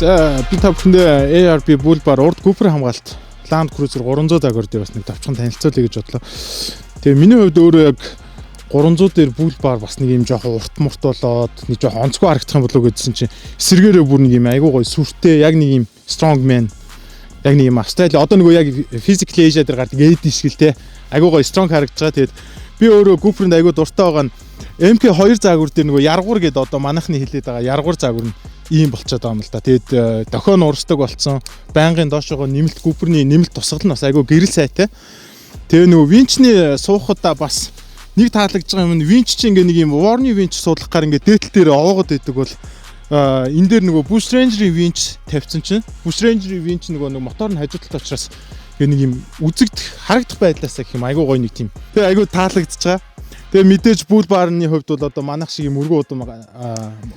За, би та бүхэндээ ARB Bull Bar урд гүпэр хамгаалт Land Cruiser 300 загвар дээр бас нэг товчхон танилцуулъя гэж бодлоо. Тэгээ миний хувьд өөрөө яг 300 дээр Bull Bar бас нэг юм жоохон урт мурт болоод нэг жоохон онцгой харагдах юм болов уу гэдсэн чинь эсэргээрээ бүр нэг юм айгуу гоё сүртэй, яг нэг юм strong man, яг нэг юм Австрали, одоо нөгөө яг Physically Asia дээр гардаг Эди шиг л те, айгуу гоё strong харагдаж байгаа. Тэгээд би өөрөө гүпрэнд айгуу дуртай байгаа нь MK2 загвар дээр нөгөө яргуур гэдэг, одоо манайхны хэлээд байгаа яргуур загвар нь ийм болчиход байгаа юм л да. Тэгээд дохио нь урсдаг болцсон. Байнгын доошогоо нэмэлт гүпрний нэмэлт тусгал нь бас айгуу гэрэл сайтай. Тэгээ нөгөө winch ний суухадаа бас нэг таалагдж байгаа юм нь winch чинь ингээ нэг юм уорны winch суулгах гар ингээ дээтэл дээр овоогод идэг бол энэ дээр нөгөө Bush Ranger-ийн winch тавьсан чинь Bush Ranger-ийн winch нөгөө нэг мотор нь хажуу талд учраас ингээ нэг юм үзэгдэх, харагдах байдлаасаа гэх юм, айгуу гоё нэг тийм. Тэгээ айгуу таалагдж байгаа. Тэгээ мэдээж Bull Bar ны хувьд бол одоо манайх шиг юм өргөн удам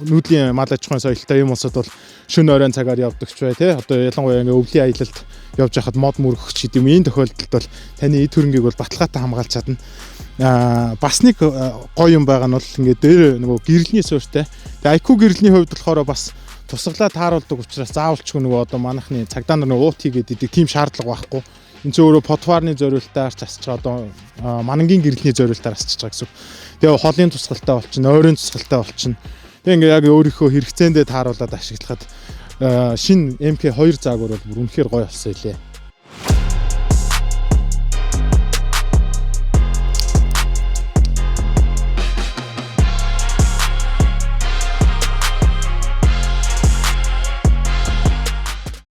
нүүдлийн мал аж ахуйн соёлтой юм улсад бол шөнө оройн цагаар явдаг ч бай, тий. Одоо ялангуяа ингээ өвлийн аялалд явж байхад мод мөргөх ч гэдэг юм, энэ тохиолдолд бол таны эд хөрөнгийг бол баталгаатай хамгаалж чадна. Бас нэг гоё юм байгаа нь бол ингээ дээр нөгөө гэрлэний суурьтай. Тэгээ IQ гэрлэний хувьд болохоор бас тусгалаа тааруулдаг учраас заавалчгүй нөгөө одоо манайхны цагдаа нар нөгөө уут хийгээд идэг тийм шаардлага байхгүй. Энд чинь өөрөө подварны зориултаар ч асч байгаа, одоо манангийн гэрлэний зориултаар асчиж байгаа гэсэн. Тэгээ холын тусгалтай болчихно, ойрын тусгалтай болчихно. Тэгээ ингээ яг өөрийнхөө хэрэгцээндээ тааруулаад ашиглахад шинэ MK2 загвар бол бүр үнэхээр гоё болсон илээ.